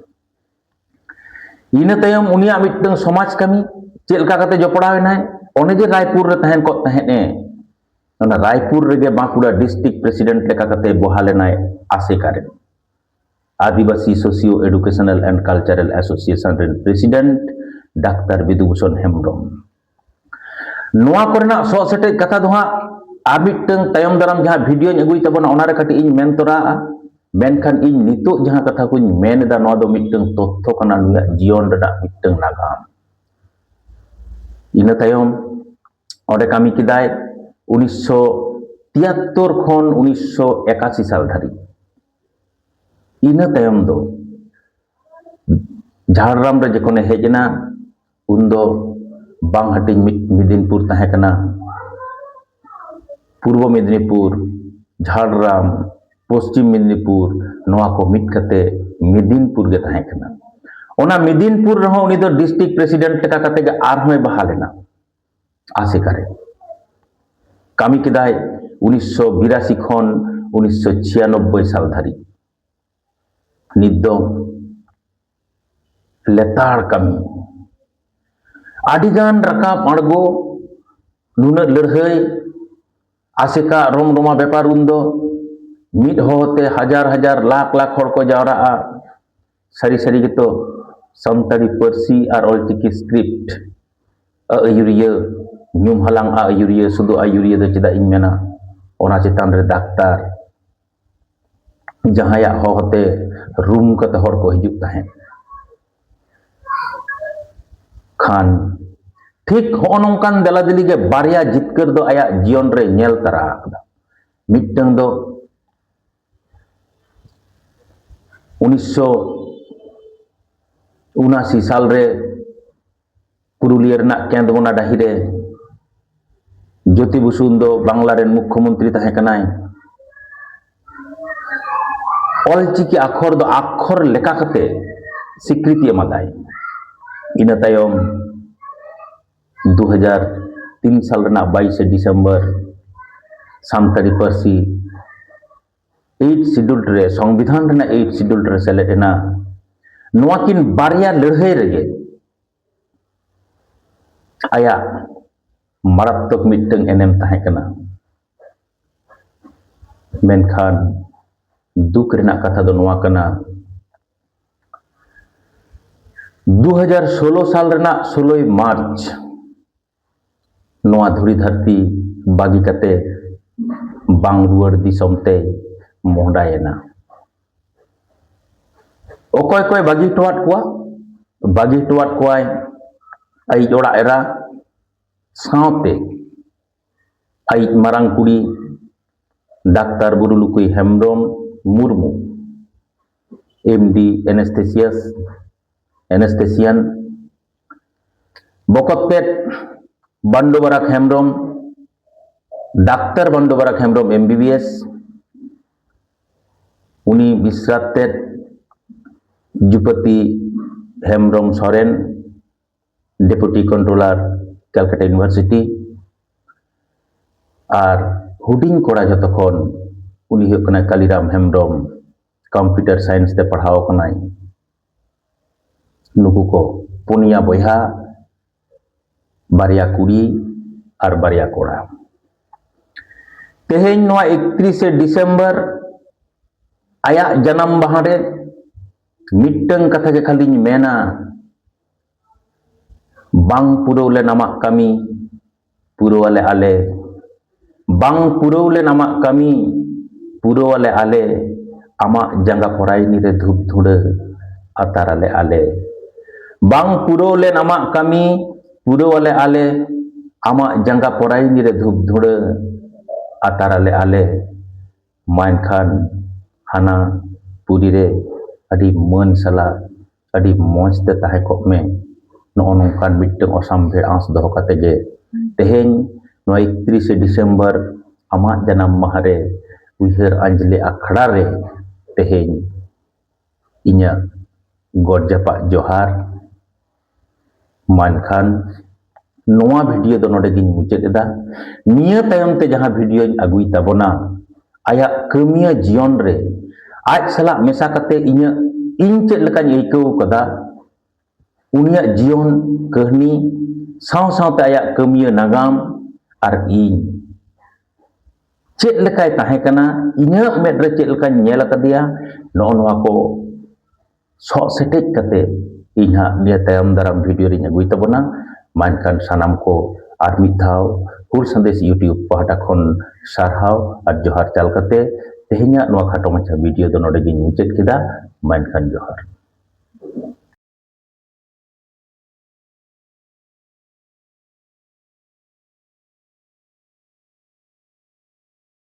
ᱤᱱᱟᱹ ᱛᱟᱭᱚᱢ ᱩᱱᱤᱭᱟᱜ ᱢᱤᱫᱴᱟᱝ ᱥᱚᱢᱟᱡᱽ ᱠᱟᱹᱢᱤ ᱪᱮᱫ ᱞᱮᱠᱟ ᱠᱟᱛᱮ ᱡᱚᱯᱲᱟᱣ ᱮᱱᱟᱭ? ᱚᱱᱮ ᱡᱮ ᱨᱟᱭᱯᱩᱨ ᱨᱮ ᱛᱟᱦᱮᱱ ᱠᱚᱜ ᱛᱟᱦᱮᱸᱫ ᱮ, ᱚᱱᱟ ᱨᱟᱭᱯᱩᱨ ᱨᱮᱜᱮ ᱵᱟᱸᱠᱩᱲᱟ ᱰᱤᱥᱴᱨᱤᱠᱴ ᱯᱨᱮᱥᱤᱰᱮᱱᱴ ᱞᱮᱠᱟ ᱠᱟᱛᱮ ᱵᱚᱦᱟᱞ ᱮᱱᱟᱭ ᱟᱥᱮᱠᱟ ᱨᱮ᱾ Adivasi socio educational and cultural association ᱨᱮᱱ ᱯᱨᱮᱥᱤᱰᱮᱱᱴ ᱰᱟᱠᱛᱟᱨ ᱵᱤᱫᱩ ᱵᱷᱩᱥᱚᱱ ᱦᱮᱢᱵᱨᱚᱢ᱾ ᱱᱚᱣᱟ ᱠᱚᱨᱮᱱᱟᱜ ᱥᱚᱜ ᱥᱮᱴᱮᱡ ᱠᱟᱛᱷᱟ ᱫᱚ ᱦᱟᱸᱜ ᱟᱨ ᱢᱤᱫᱴᱟᱝ ᱛᱟᱭᱚᱢ ᱫᱟᱨᱟᱢ ᱡᱟᱦᱟᱸ ᱵᱷᱤᱰᱤᱭᱳᱧ ᱟᱹᱜᱩᱭ ᱛᱟᱵᱚᱱᱟ, ᱚᱱᱟᱨᱮ ᱠᱟᱹᱴᱤᱡ ᱤᱧ ᱢᱮᱱ ᱛᱚᱨᱟᱜᱼᱟ᱾ ᱢᱮᱱᱠᱷᱟᱱ ᱤᱧ ᱱᱤᱛᱚᱜ ᱡᱟᱦᱟᱸ ᱠᱟᱛᱷᱟ ᱠᱚᱧ ᱢᱮᱱ ᱮᱫᱟ, ᱱᱚᱣᱟ ᱫᱚ ᱢᱤᱫᱴᱟᱝ ᱛᱚᱛᱛᱷᱚ ᱠᱟᱱᱟ, ᱱᱩᱭᱟᱜ ᱡᱤᱭᱚᱱ ᱨᱮᱱᱟᱜ ᱢᱤᱫᱴᱟᱝ ᱱᱟᱜᱟᱢ᱾ ᱤᱱᱟᱹ ᱛᱟᱭᱚᱢ ᱚᱸᱰᱮ ᱠᱟᱹᱢᱤ ᱠᱮᱫᱟᱭ ᱩᱱᱤᱥᱥᱚ ᱛᱤᱭᱟᱛᱛᱳᱨ ᱠᱷᱚᱱ ᱩᱱᱤᱥᱥᱚ ᱮᱠᱟᱥᱤ ᱥᱟᱞ ᱫᱷᱟᱹᱨᱤᱡ᱾ ᱤᱱᱟᱹ ᱛᱟᱭᱚᱢ ᱫᱚ ᱡᱷᱟᱲᱜᱨᱟᱢ ᱨᱮ ᱡᱚᱠᱷᱚᱱᱮ ᱦᱮᱡ ᱮᱱᱟ, ᱩᱱᱫᱚ ᱵᱟᱝ ᱦᱟᱹᱴᱤᱧ ᱢᱤᱫ ᱢᱮᱫᱤᱱᱯᱩᱨ ᱛᱟᱦᱮᱸ ᱠᱟᱱᱟ᱾ ᱯᱩᱨᱵᱚ ᱢᱮᱫᱤᱱᱤᱯᱩᱨ, ᱡᱷᱟᱲᱜᱨᱟᱢ, ᱯᱚᱥᱪᱤᱢ ᱢᱮᱫᱤᱱᱤᱯᱩᱨ, ᱱᱚᱣᱟ ᱠᱚ ᱢᱤᱫ ᱠᱟᱛᱮ ᱢᱮᱫᱤᱱᱯᱩᱨ ᱜᱮ ᱛᱟᱦᱮᱸ ᱠᱟᱱᱟ᱾ ᱚᱱᱟ ᱢᱮᱫᱤᱱᱯᱩᱨ ᱨᱮᱦᱚᱸ ᱩᱱᱤ ᱫᱚ ᱰᱤᱥᱴᱨᱤᱠᱴ ᱯᱨᱮᱥᱤᱰᱮᱱᱴ ᱞᱮᱠᱟ ᱠᱟᱛᱮ ᱜᱮ ᱟᱨᱦᱚᱸᱭ ᱵᱟᱦᱟᱞ ᱮᱱᱟ ᱟᱥᱮᱠᱟ ᱨᱮ᱾ ᱠᱟᱹᱢᱤ ᱠᱮᱫᱟᱭ ᱩᱱᱤᱥᱥᱚ ᱵᱤᱨᱟᱥᱤ ᱠᱷᱚᱱ ᱩᱱᱤᱥᱥᱚ ᱪᱷᱤᱭᱟᱱᱚᱵᱵᱳᱭ ᱥᱟᱞ ᱫᱷᱟᱹᱨᱤᱡ᱾ ᱱᱤᱛ ᱫᱚ ᱞᱮᱛᱟᱲ ᱠᱟᱹᱢᱤ, ᱟᱹᱰᱤᱜᱟᱱ ᱨᱟᱠᱟᱵ ᱟᱬᱜᱚ, ᱱᱩᱱᱟᱹᱜ ᱞᱟᱹᱲᱦᱟᱹᱭ, ᱟᱥᱮᱠᱟ ᱨᱚᱢ ᱨᱚᱢᱟ ᱵᱮᱯᱟᱨ ᱩᱱᱫᱚ᱾ ᱢᱤᱫ ᱦᱚᱦᱚᱛᱮ ᱦᱟᱡᱟᱨ ᱦᱟᱡᱟᱨ ᱞᱟᱠᱷ ᱞᱟᱠᱷ ᱦᱚᱲ ᱠᱚ ᱡᱟᱣᱨᱟᱜᱼᱟ᱾ ᱥᱟᱹᱨᱤ ᱥᱟᱹᱨᱤ ᱜᱮᱛᱚ ᱥᱟᱱᱛᱟᱲᱤ ᱯᱟᱹᱨᱥᱤ ᱟᱨ ᱚᱞᱪᱤᱠᱤ script ᱟᱹᱭᱩᱨᱤᱭᱟᱹ ᱧᱩᱢ ᱦᱟᱞᱟᱝ ᱟᱹᱭᱩᱨᱤᱭᱟᱹ, ᱥᱩᱫᱷᱩ ᱟᱹᱭᱩᱨᱤᱭᱟᱹ ᱫᱚ ᱪᱮᱫᱟᱜ ᱤᱧ ᱢᱮᱱᱟ, ᱚᱱᱟ ᱪᱮᱛᱟᱱ ᱨᱮ ᱰᱟᱠᱛᱟᱨ, ᱡᱟᱦᱟᱸᱭᱟᱜ ᱦᱚᱦᱚᱛᱮ ᱨᱩᱢ ᱠᱟᱛᱮ ᱦᱚᱲ ᱠᱚ ᱦᱤᱡᱩᱜ ᱛᱟᱦᱮᱸᱫ᱾ ᱠᱷᱟᱱ ᱴᱷᱤᱠ ᱦᱚᱸᱜᱼᱚ ᱱᱚᱝᱠᱟᱱ ᱫᱮᱞᱟᱫᱮᱞᱤ ᱜᱮ ᱵᱟᱨᱭᱟ ᱡᱤᱛᱠᱟᱹᱨ ᱫᱚ ᱟᱭᱟᱜ ᱡᱤᱭᱚᱱ ᱨᱮ ᱧᱮᱞ ᱛᱟᱨᱟ ᱟᱠᱟᱫᱟ᱾ ᱢᱤᱫᱴᱟᱝ ᱫᱚ ᱩᱱᱤᱥᱥᱚ ᱩᱱᱟᱥᱤ ᱥᱟᱞ ᱨᱮ ᱯᱩᱨᱩᱞᱤᱭᱟᱹ ᱨᱮᱱᱟᱜ ᱠᱮᱸᱫᱽᱵᱚᱱᱟ ᱰᱟᱹᱦᱤ ᱨᱮ ᱡᱳᱛᱤ ᱵᱚᱥᱩ ᱫᱚ ᱵᱟᱝᱞᱟ ᱨᱮᱱ ᱢᱩᱠᱠᱷᱚ ᱢᱚᱱᱛᱨᱤ ᱛᱟᱦᱮᱸ ᱠᱟᱱᱟᱭ᱾ ᱚᱞᱪᱤᱠᱤ ᱟᱠᱷᱚᱨ ᱫᱚ ᱟᱠᱷᱚᱨ ᱞᱮᱠᱟ ᱠᱟᱛᱮ ᱥᱤᱠᱨᱤᱛᱤ ᱮᱢᱟᱫᱟᱭ᱾ ᱤᱱᱟᱹ ᱛᱟᱭᱚᱢ ᱫᱩ ᱦᱟᱡᱟᱨ ᱛᱤᱱ ᱥᱟᱞ ᱨᱮᱱᱟᱜ ᱵᱟᱭᱤᱥᱮ ᱰᱤᱥᱮᱢᱵᱚᱨ ᱥᱟᱱᱛᱟᱲᱤ ᱯᱟᱹᱨᱥᱤ eighth schedule ᱨᱮ, ᱥᱚᱝᱵᱤᱫᱷᱟᱱ ᱨᱮᱱᱟᱜ eighth schedule ᱨᱮ ᱥᱮᱞᱮᱫ ᱮᱱᱟ᱾ ᱱᱚᱣᱟ ᱠᱤᱱ ᱵᱟᱨᱭᱟ ᱞᱟᱹᱲᱦᱟᱹᱭ ᱨᱮᱜᱮ ᱟᱭᱟᱜ ᱢᱟᱨᱟᱛᱛᱚᱠ ᱢᱤᱫᱴᱟᱝ ᱮᱱᱮᱢ ᱛᱟᱦᱮᱸ ᱠᱟᱱᱟ᱾ ᱢᱮᱱᱠᱷᱟᱱ ᱫᱩᱠ ᱨᱮᱱᱟᱜ ᱠᱟᱛᱷᱟ ᱫᱚ ᱱᱚᱣᱟ ᱠᱟᱱᱟ, ᱫᱩ ᱦᱟᱡᱟᱨ ᱥᱳᱞᱳ ᱥᱟᱞ ᱨᱮᱱᱟᱜ ᱥᱳᱞᱳᱭ ᱢᱟᱨᱪ ᱱᱚᱣᱟ ᱫᱷᱩᱲᱤ ᱫᱷᱟᱹᱨᱛᱤ ᱵᱟᱹᱜᱤ ᱠᱟᱛᱮ ᱵᱟᱝ ᱨᱩᱣᱟᱹᱲ ᱫᱤᱥᱚᱢ ᱛᱮ ᱢᱚᱦᱰᱟᱭᱮᱱᱟ᱾ ᱚᱠᱚᱭ ᱠᱚᱭ ᱵᱟᱹᱜᱤ ᱦᱚᱴᱚᱣᱟᱫ ᱠᱚᱣᱟ? ᱵᱟᱹᱜᱤ ᱦᱚᱴᱚᱣᱟᱫ ᱠᱚᱣᱟᱭ ᱟᱭᱤᱡ ᱚᱲᱟᱜ ᱮᱨᱟ ᱥᱟᱶᱛᱮ ᱟᱭᱤᱡ ᱢᱟᱨᱟᱝ ᱠᱩᱲᱤ ᱰᱟᱠᱛᱟᱨ ᱵᱩᱨᱩᱞᱩᱠᱩᱭ Hembrom Murmu, M D anesthesias, anesthesian, ᱵᱚᱠᱚᱛ ᱛᱮᱫ Bandu Barak Hembrom, doctor Bandu Barak Hembrom M B B S, ᱩᱱᱤ ᱵᱤᱥᱨᱟᱛ ᱛᱮᱫ ᱡᱩᱯᱟᱹᱛᱤ Hembrom Soren, Deputy Controller, Calcutta University, ᱟᱨ ᱦᱩᱰᱤᱧ ᱠᱚᱲᱟ ᱡᱚᱛᱚ ᱠᱷᱚᱱ ᱩᱱᱤ ᱦᱩᱭᱩᱜ ᱠᱟᱱᱟᱭ ᱠᱟᱞᱤᱨᱟᱢ ᱦᱮᱢᱵᱨᱚᱢ, computer science ᱛᱮ ᱯᱟᱲᱦᱟᱣ ᱟᱠᱟᱱᱟᱭ᱾ ᱱᱩᱠᱩ ᱠᱚ ᱯᱩᱱᱭᱟ ᱵᱚᱭᱦᱟ, ᱵᱟᱨᱭᱟ ᱠᱩᱲᱤ ᱟᱨ ᱵᱟᱨᱭᱟ ᱠᱚᱲᱟ᱾ ᱛᱮᱦᱮᱧ ᱱᱚᱣᱟ ᱮᱠᱛᱨᱤᱥᱮ ᱰᱤᱥᱮᱢᱵᱚᱨ ᱟᱭᱟᱜ ᱡᱟᱱᱟᱢ ᱢᱟᱦᱟ ᱨᱮ ᱢᱤᱫᱴᱟᱝ ᱠᱟᱛᱷᱟ ᱜᱮ ᱠᱷᱟᱹᱞᱤᱧ ᱢᱮᱱᱟ, ᱵᱟᱝ ᱯᱩᱨᱟᱹᱣ ᱞᱮᱱ ᱟᱢᱟᱜ ᱠᱟᱹᱢᱤ, ᱯᱩᱨᱟᱹᱣᱟᱞᱮ ᱟᱞᱮ᱾ ᱵᱟᱝ ᱯᱩᱨᱟᱹᱣ ᱞᱮᱱ ᱟᱢᱟᱜ ᱠᱟᱹᱢᱤ, ᱯᱩᱨᱟᱹᱣᱟᱞᱮ ᱟᱞᱮ᱾ ᱟᱢᱟᱜ ᱡᱟᱸᱜᱟ ᱯᱚᱨᱟᱭᱱᱤ ᱨᱮ ᱫᱷᱩᱯ ᱫᱷᱩᱲᱟᱹ ᱟᱛᱟᱨᱟᱞᱮ ᱟᱞᱮ᱾ ᱵᱟᱝ ᱯᱩᱨᱟᱹᱣ ᱞᱮᱱ ᱟᱢᱟᱜ ᱠᱟᱹᱢᱤ, ᱯᱩᱨᱟᱹᱣᱟᱞᱮ ᱟᱞᱮ᱾ ᱟᱢᱟᱜ ᱡᱟᱸᱜᱟ ᱯᱚᱨᱟᱭᱱᱤ ᱨᱮ ᱫᱷᱩᱯ ᱫᱷᱩᱲᱟᱹ ᱟᱛᱟᱨᱟᱞᱮ ᱟᱞᱮ᱾ ᱢᱟ ᱮᱱᱠᱷᱟᱱ ᱦᱟᱱᱟ ᱯᱩᱨᱤ ᱨᱮ ᱟᱹᱰᱤ ᱢᱟᱹᱱ ᱥᱟᱞᱟᱜ ᱟᱹᱰᱤ ᱢᱚᱡᱽ ᱛᱮ ᱛᱟᱦᱮᱸ ᱠᱚᱜ ᱢᱮ᱾ ᱱᱚᱜᱼᱚ ᱱᱚᱝᱠᱟᱱ ᱢᱤᱫᱴᱟᱝ ᱚᱥᱟᱢᱵᱷᱮᱲ ᱟᱸᱥ ᱫᱚᱦᱚ ᱠᱟᱛᱮ ᱜᱮ ᱛᱮᱦᱮᱧ ᱱᱚᱣᱟ ᱮᱠᱛᱨᱤᱥᱮ ᱰᱤᱥᱮᱢᱵᱚᱨ ᱟᱢᱟᱜ ᱡᱟᱱᱟᱢ ᱢᱟᱦᱟ ᱨᱮ ᱩᱭᱦᱟᱹᱨ ᱟᱸᱡᱽᱞᱮ ᱟᱠᱷᱲᱟ ᱨᱮ ᱛᱮᱦᱮᱧ ᱤᱧᱟᱹᱜ ᱜᱚᱰ ᱡᱟᱯᱟᱜ ᱡᱚᱦᱟᱨ᱾ ᱢᱟ ᱮᱱᱠᱷᱟᱱ ᱱᱚᱣᱟ ᱵᱷᱤᱰᱤᱭᱳ ᱫᱚ ᱱᱚᱰᱮ ᱜᱤᱧ ᱢᱩᱪᱟᱹᱫ ᱮᱫᱟ᱾ ᱱᱤᱭᱟᱹ ᱛᱟᱭᱚᱢ ᱛᱮ ᱡᱟᱦᱟᱸ ᱵᱷᱤᱰᱤᱭᱳᱧ ᱟᱹᱜᱩᱭ ᱛᱟᱵᱚᱱᱟ, ᱟᱭᱟᱜ ᱠᱟᱹᱢᱤᱭᱟᱹ ᱡᱤᱭᱚᱱ ᱨᱮ ᱟᱡ ᱥᱟᱞᱟᱜ ᱢᱮᱥᱟ ᱠᱟᱛᱮ ᱤᱧᱟᱹᱜ, ᱤᱧ ᱪᱮᱫ ᱞᱮᱠᱟᱧ ᱟᱹᱭᱠᱟᱹᱣ ᱠᱟᱫᱟ, ᱩᱱᱤᱭᱟᱜ ᱡᱤᱭᱚᱱ ᱠᱟᱹᱦᱱᱤ ᱥᱟᱶ ᱥᱟᱶᱛᱮ ᱟᱭᱟᱜ ᱠᱟᱹᱢᱤᱭᱟᱹ ᱱᱟᱜᱟᱢ ᱟᱨ ᱤᱧ ᱪᱮᱫ ᱞᱮᱠᱟᱭ ᱛᱟᱦᱮᱸ ᱠᱟᱱᱟ, ᱤᱧᱟᱹᱜ ᱢᱮᱫ ᱨᱮ ᱪᱮᱫ ᱞᱮᱠᱟᱧ ᱧᱮᱞ ᱟᱠᱟᱫᱮᱭᱟ, ᱱᱚᱜᱼᱚ ᱱᱚᱣᱟ ᱠᱚ ᱥᱚᱜ ᱥᱮᱴᱮᱡ ᱠᱟᱛᱮ ᱤᱧ ᱦᱟᱸᱜ ᱱᱤᱭᱟᱹ ᱛᱟᱭᱚᱢ ᱫᱟᱨᱟᱢ ᱵᱷᱤᱰᱤᱭᱳ ᱨᱤᱧ ᱟᱹᱜᱩᱭ ᱛᱟᱵᱚᱱᱟ᱾ ᱢᱟ ᱮᱱᱠᱷᱟᱱ ᱥᱟᱱᱟᱢ ᱠᱚ ᱟᱨ ᱢᱤᱫ ᱫᱷᱟᱣ ᱦᱩᱞ ᱥᱟᱸᱫᱮᱥ YouTube ᱯᱟᱦᱴᱟ ᱠᱷᱚᱱ ᱥᱟᱨᱦᱟᱣ ᱟᱨ ᱡᱚᱦᱟᱨ ᱪᱟᱞ ᱠᱟᱛᱮ ᱛᱮᱦᱮᱧᱟᱜ ᱱᱚᱣᱟ ᱠᱷᱟᱴᱚ ᱢᱟᱪᱷᱟ ᱵᱷᱤᱰᱤᱭᱳ ᱫᱚ ᱱᱚᱰᱮ ᱜᱤᱧ ᱢᱩᱪᱟᱹᱫ ᱠᱮᱫᱟ᱾ ᱢᱟ ᱮᱱᱠᱷᱟᱱ ᱡᱚᱦᱟᱨ᱾